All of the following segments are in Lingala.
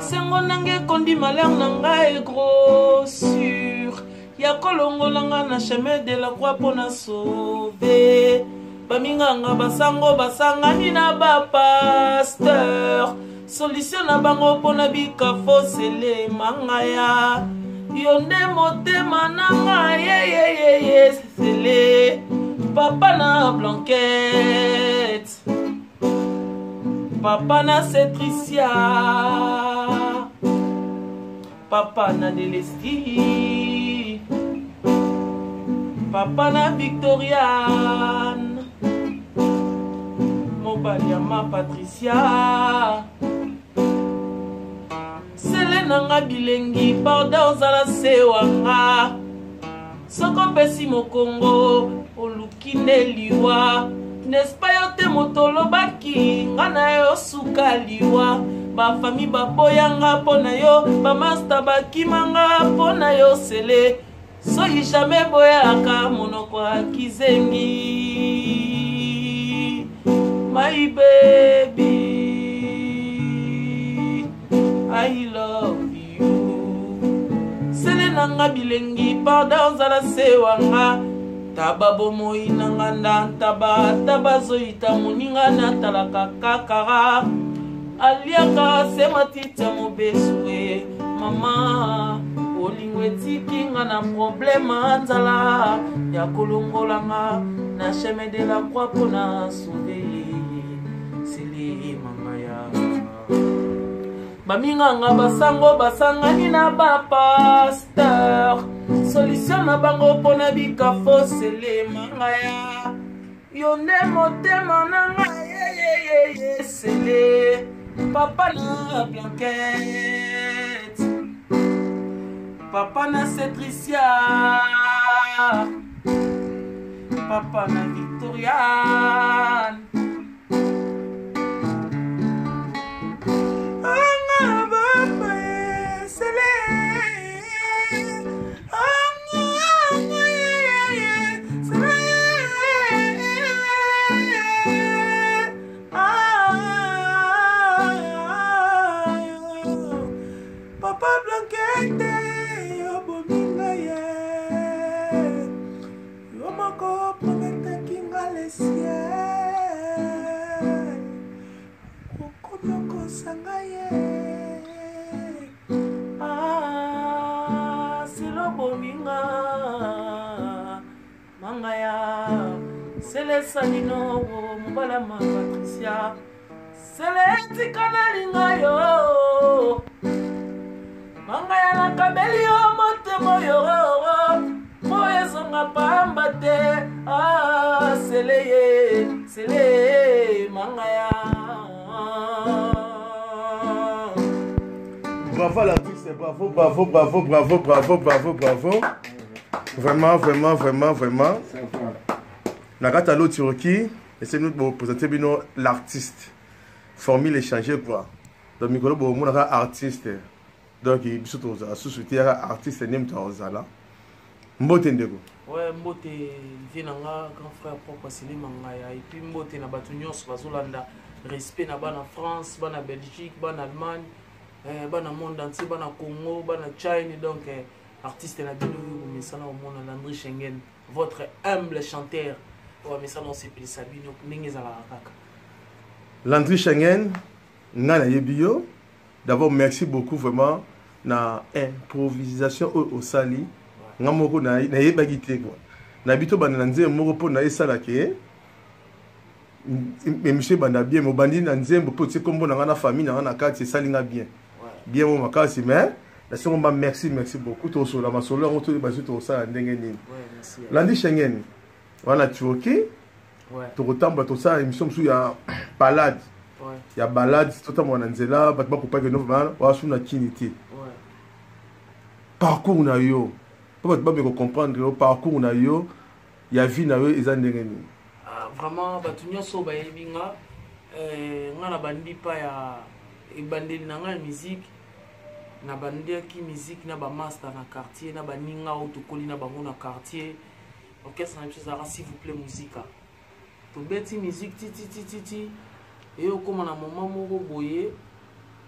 Esengo nanga ekondi malheur na nga egrossure ya kolongola nga na chemin de la croix mpo na sauve baminganga basango basangani na bapasteur solution na bango mpo na bika fosele mangaya yo nde motema na nga yeyeyeye sele papa na blanquette papa na cetricia papa na delesti papa na victoriane mobali ya ma patricia sele na nga bilengi pardon ozala sewa nga soki opesi mokongo oluki nde liwa nespa yo te moto olobaki nga na yo suka liwa bafami baboyanga mpo na yo bamasta bakimanga mpo na yo sele soki jamai boyaka monoko ya kizengi my baby i love sele na nga bilengi pardon zala se wanga taba bomoi na nga nda ntaba taba zoyita moninga natalaka kakara aliaka se matiti ya mobesu e mama bolingo etiki nga na problema nzala ya kolongola nga na chemin de la croix mpo na sauve sele mangaya Baminganga basango basangani na ba pasteur solution na bango mpona bika fosele mangaya yo nde motema na ngai yeyeyeye sele papa na blanquette papa na cetricia papa na victoriane Papa Blanquette, obomi ngai ye. Yo moko prometaki nga le ciel. Okomi okosa ngai ye. Ah, silo bomi nga. Mangaya selesa nino mobala ma Patricia. Sele tika nalinga yo mangaya nakabeli yo motema oyo mpo ezonga pamba te ah, sele ye sele mangaya. Bravo à l'artiste, bravo, bravo, bravo, bravo, bravo, bravo, bravo. Vraiment, vraiment, vraiment, vraiment. Na kati ya Turquie, essaye de présenter bino l'artiste. Formule échanger quoi. Donc mikolo bo monaka artiste. Donc biso tozala susu te yaka artiste nde moto akozala. Mbote ndeko. Ouais, mbote vie na nga grand frère propre Sili Mangaya et puis mbote na bato nyonso bazolanda respect na bana France, bana Belgique, bana Allemagne, eh, bana monde entier, bana Congo, bana Chine donc eh, artiste na bino oyo bomesana komona Landry Schengen votre humble chanteur oyo amesana osepelisa bino ndenge ezalaka kaka. Landry Schengen ngai nayebi yo d'abord merci beaucoup vraiment na improvisation oyo osali nga moko nayebaki te quoi nayebi tobanda na nzembo moko mpo na esala ke émission ebanda bien mais obandi na nzembo mpo otie nkombo na nga na famille na nga na kati esali nga bien bien mo makasi mais nasengo mba merci merci beaucoup tosolola masolo yango toyeba soki tokosala ndenge nini. Landry Schengen wana Turquie tokotambola tosala émission mosusu ya balade ya balade totambola na nzela bato bakopaki no wasu na kini te parcours na yo mpo bato bameka comprendre yo parcours na yo ya vie na yo eza ndenge nini. Ah, vraiment bato nyonso oyo bayebi nga eh, nga na bandi pa ya ebandeli na nga ya musique nabandaki musique na bamaster na quartier na baninga oyo tokoli na bango na quartier orchestre na biso ezalaka s'il vous plaît musika tobeti musique tititititi eye okóma na moment moko boye.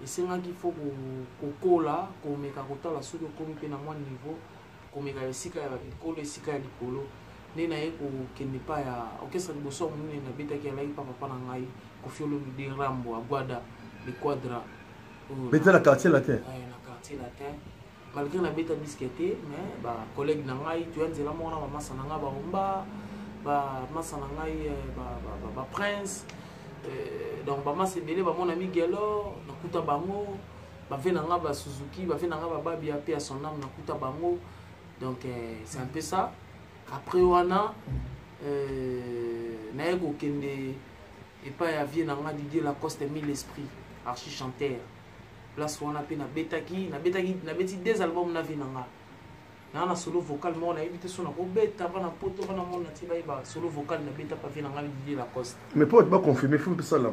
Esengaki faut kokola, komeka kotala soki okomi mpe na mwa niveau, komeka esika ya bamikolo, esika ya likolo. Nde naye kokende pa ya orchestre liboso ya monene nabetaki, alaki pa papa na ngai Koffi Olomide Rambo Agwada le Quadra. Beta na Quartier Latin. Na Quartier Latin. Malgré nabeta disque te, mais ba collègue na ngai toya nzela moko na bamasa na ngai barumba, bamasa na ngai ba prince, donc bamasa ebele bamona Miguelo, nakuta bango, bave na ngai ba Suzuki, bave na ngai bababia pe ya son âme, nakuta bango. Donc c'est un peu ça. Après wana naye kokende epai ya vie na ngai Didier Lacoste Mille Esprit, archi chanteur. Place wana pe nabetaki, nabetaki, nabeti 2 albums na vie na nga. Na na solo vocal moko nayebi te so nakobeta bana poto bana mona ti bayeba solo vocal nabeta pa vie na nga Didier Lacoste. Mais pour ba confirmer faut pesala.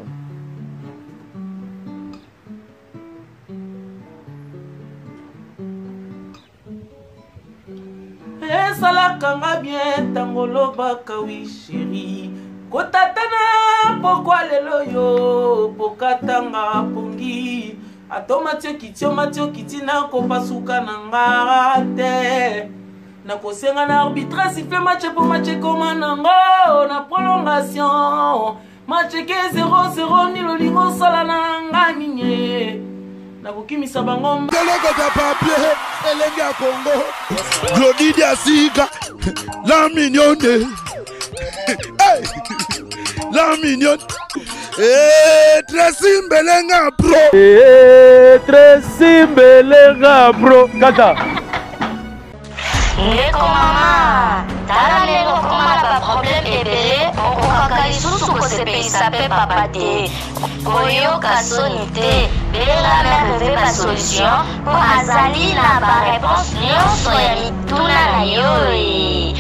Esalaka nga bien ntango olobaka wi chéri, kotatana pokwa lelo yo pokatanga pongi atomati okiti omati okiti nakopasuka na nga te, nakosenga na arbitre siffle match po match ekoma nango na prolongation, match ke 0-0 ni lolingo osala na nga nini nakokimisa bango eloko ya papier elenge ya Congo Glody Diasika la mignonne, hey! La mignonne, eh, Tracy Mbelenga bro, eh, Tracy Mbelenga bro kaka Ndeko mama, tala ndenge okoma na baproblème ebele, okokaka lisusu kosepelisa mpe papa te. Koyoka soni te, benga Mère Veve ba solution mpo azali na ba réponse nyonso ya mituna na yo.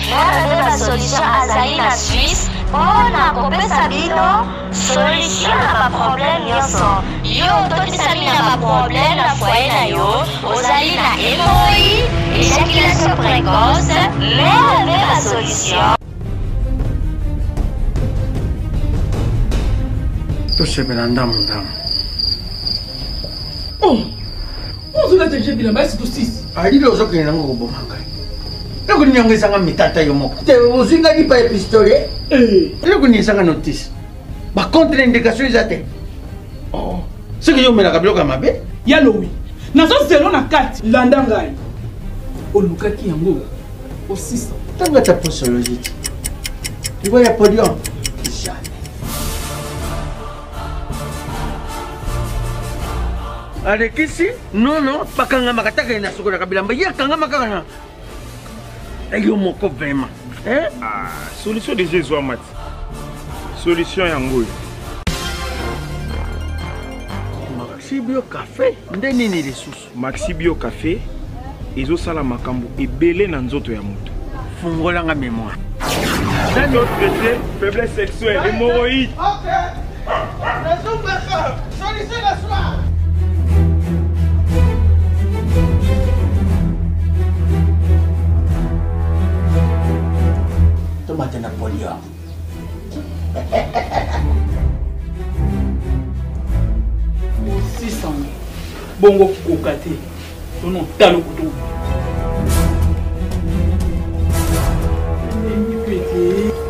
Mère Veve ba solution azali na Suisse mpo na kopesa bino solution na ba problème nyonso. Yo ototisami na ba problème na foyer na yo, ozali na hémorroïde, éjaculation précoce, Mère Veve ba solution. Tosepela ndamu ndamu. Oh, ozolata je bilamba esi tosisi. Alili ozokende nango koboma ngai. Eloko nini yango ezanga mitata yo moko? Te ozwi ngai lipa ya pistolet. Eloko nini ezanga notice? Ba contre indication eza te. Oh, soki yo omelaka biloko ya mabe? Ya lowi, nazozelo na kati, landa ngai. Olukaki yango osisa. Ntango ata posologie te. Liwa ya podium. Jamais. Alekisi nono bakangamaka taka ye nasukolaka bilamba ye akangama kaka na yo moko vraiment. Hein? Ah, solution déjà ezwama ti. Solution yango oyo. Maxi Bio Café nde nini lisusu? Maxi Bio Café ezosala makambo ebele na nzoto ya moto. Fungola nga mémoire. Traité faiblesse sexuelle, hémorroïde. Ok. Nazongaka. Solution na soir. Tomate na polio. Osisana bongo koka te tono talo kutu.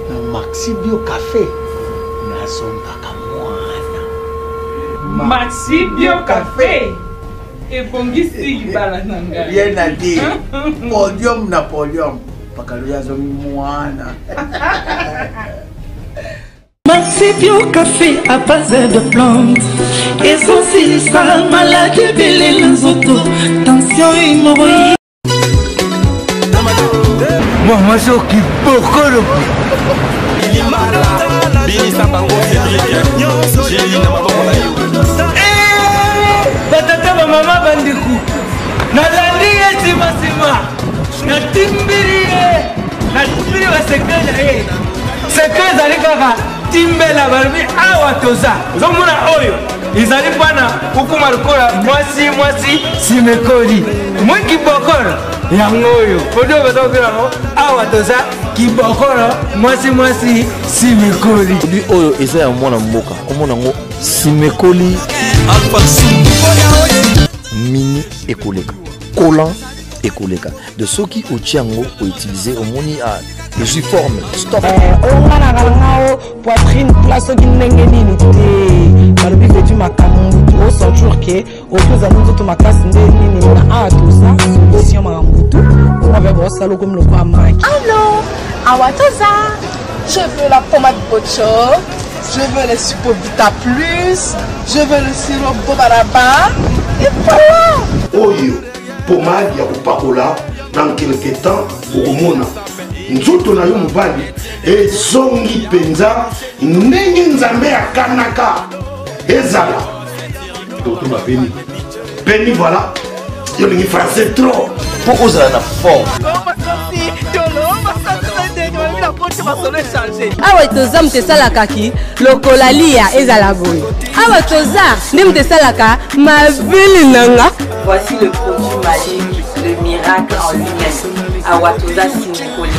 Na Maxi Bio Café nazongaka mwana. Maxi Bio Café ebongisi libala na ngai. Rien à dire. Podium na podium. Pakalo azongi mwana. Maxi Bio Café à base de plantes ezosilisa maladi ebele na nzoto, tension, hémorroïde. Mama soki bokolo. Binisa bango Cédric, Gélie na maboko na yo. Batata bamama bandeko, nalandi ye nsima natimbili ye, natimbili basekre na ye. Sekre ezali kaka timbela, balobi awa toza ozomona oyo ezali mpana kokoma lokola mwasi mwasi simekoli mwi kibokolo yango oyo podi oyo baza kobela yango awa toza kibokolo mwasi mwasi simekoli. Produit oyo eza ya mwana mboka, komona yango simekoli. Alpha Sou. ekoleka collant ekoleka de soki otie yango outilize omoni ah, ezwi forme stop eh, oyo nga na nga o poitrine plat soki ndenge nini te balobi vetu makambo mutu osentir ke oki ozali nzoto makasi nde nini na awa toza solution makambo mutu onga mpe baosala okomi lokola maki allo awa toza je veux la pommade bocho je veux le supovita plus je veux le sirop bobaraba et voilà oyo pomade ya kopakola dans quelque temps okomona nzoto na yo mobali ezongi mpenza ndenge nzambe akanaka ezala tokotoma peni peni voilà yo olingi français trop mpo ozala na forme awa toza moto esalaka ki lokola liya ezala boye awa toza nde moto esalaka mabele na nga Voici le produit magique, le miracle en lui-même. Awatoza Sinikoli.